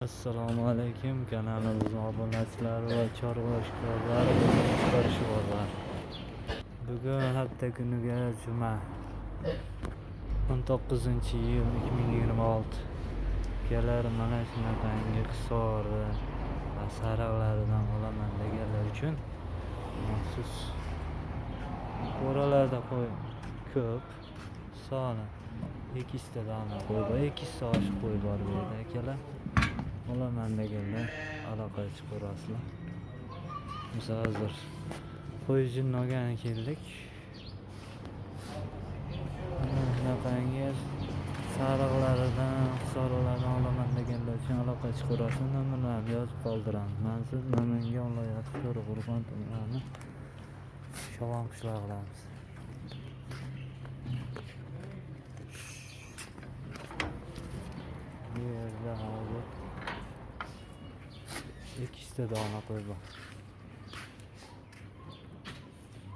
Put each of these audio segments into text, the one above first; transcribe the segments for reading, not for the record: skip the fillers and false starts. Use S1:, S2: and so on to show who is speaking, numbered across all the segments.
S1: Assalomu alaykum kanalimiz obunachilari va chorva ishkorlari, ishkorlar. Bugun hafta kuniga juma 19 iyun 2026. Ukalar, mana shunaqangi Hisori va sariqlaridan olaman deganlar uchun maxsus qo'ralarda qo'y ko'p, soni 200 ta dona qo'y bor, 200 ta oshiq qo'y bor bu yerda. Akalar, olaman deganlar aloqa chiqarasizlar. Biz hozir qo'y jinni olgani keldik. Mana shunaqangi sariqlaridan, hisoriqlardan olaman deganlar uchun aloqa chiqarasiz, nomerlarni yozib qoldiramiz. Manzil: Namangan viloyati, To'raqo'rg'on tumani, Shovon qishlog'idamiz. Bu yerda hozir 200 ta dona qo'y bor.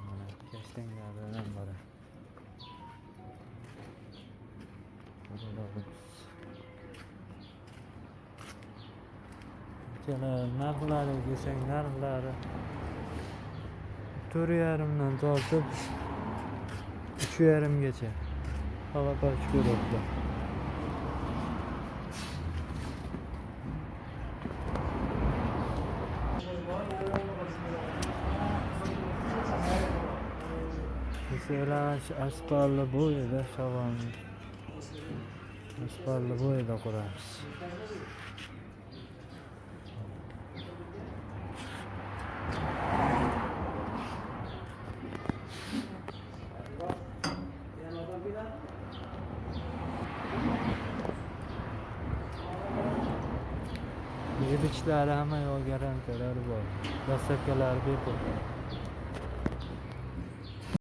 S1: Mana kashtanlaridan biri. Ko'ramiz. Akalar, narxlari desak, narxlari 4,5 dan tortib 3,5 gacha aloqa ko'ryapti. Mesela asparlı bo'yida, Shavon asparlı bo'yida quramiz. Yig'ichlari hamma yoq, garantiyalar bor. Доставка lari bepul.